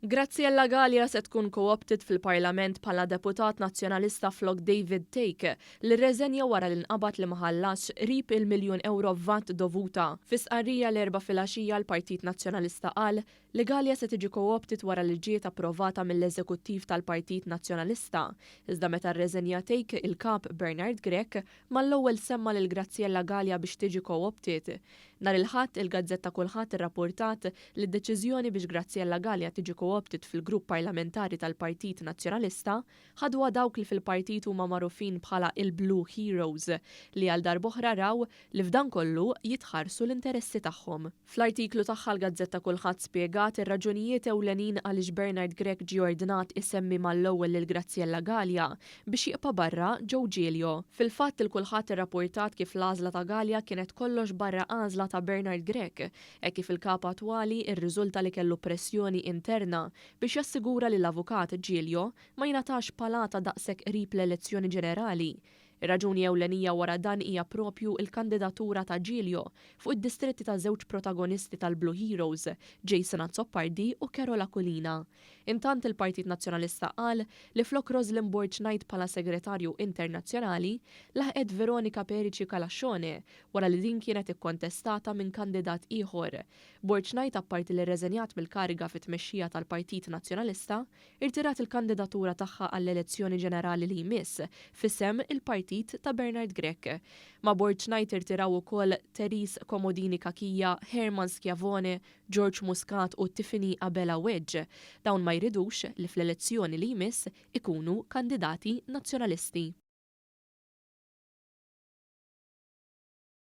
Graziella Galea se tkun co-opted fil-Parlament bħala deputat Nazzjonalista flok David Thake, li rreżenja wara li nqabad li ma ħallasx qrib il-miljun ewro f'VAT dovuta. Fi stqarrija l-Erbgħa filgħaxija l-Partit Nazzjonalista qal li Galea se tiġi co-opted wara li ġiet approvata mill-Eżekuttiv tal-Partit Nazzjonalista. Iżda meta rreżenja Thake, il-Kap Bernard Grech mal-ewwel semma lil Graziella Galea biex tiġi co-opted. Nhar il-Ħadd, il-gazzetta Kulħadd irrappurtat li d-deċiżjoni biex Graziella Galea tiġi co-opted fil-grupp parlamentari tal-Partit Nazzjonalista ħaduha dawk li fil-partit huma magħrufin bħala il-Blue Heroes li għal darb'oħra raw li f'dan kollu jitħarsu l-interessi tagħhom. Fl-artiklu tagħha l-gazzetta Kulħadd spjegat ir-raġunijiet ewlenin għaliex Bernard Grech ġie ordnat isemmi mal-ewwel lil Graziella Galea biex jibqa' barra Joe Giglio. Fil-fatt il-Kulħadd irrappurtat kif l-għażla ta' Galea kienet kollox barra għażla ta' Bernard Grech, hekk kif il-kap attwali rriżulta li kellu pressjoni interna biex jassigura li l-avukat Giglio ma jingħatax palata daqshekk qrib l-elezzjoni ġenerali. Ir-raġuni ewlenija wara dan hija proprju l-kandidatura ta' Giglio fuq id-distretti ta' żewġ protagonisti tal-Blue Heroes, Jason Azzopardi u Karol Aquilina. Intant il-Partit Nazzjonalista qal li flok Roslyn Borg Knight bħala segretarju internazzjonali, laħqet Veronica Perici Calascione wara li din kienet ikkontestata minn kandidat ieħor. Borg Knight apparti li rreżenjat mill-kariga fit-tmexxija tal-Partit Nazzjonalista, irtirat il-kandidatura tagħha għall-elezzjoni ġenerali li jmiss f'isem il-partit ta' Bernard Grech. Ma' Borg Knight irtiraw ukoll Therese Comodini Cachia, Herman Schiavone, George Muscat u Tiffany Abela Wedge. Dawn ma jridux li fl-elezzjoni li jmiss ikunu kandidati nazzjonalisti.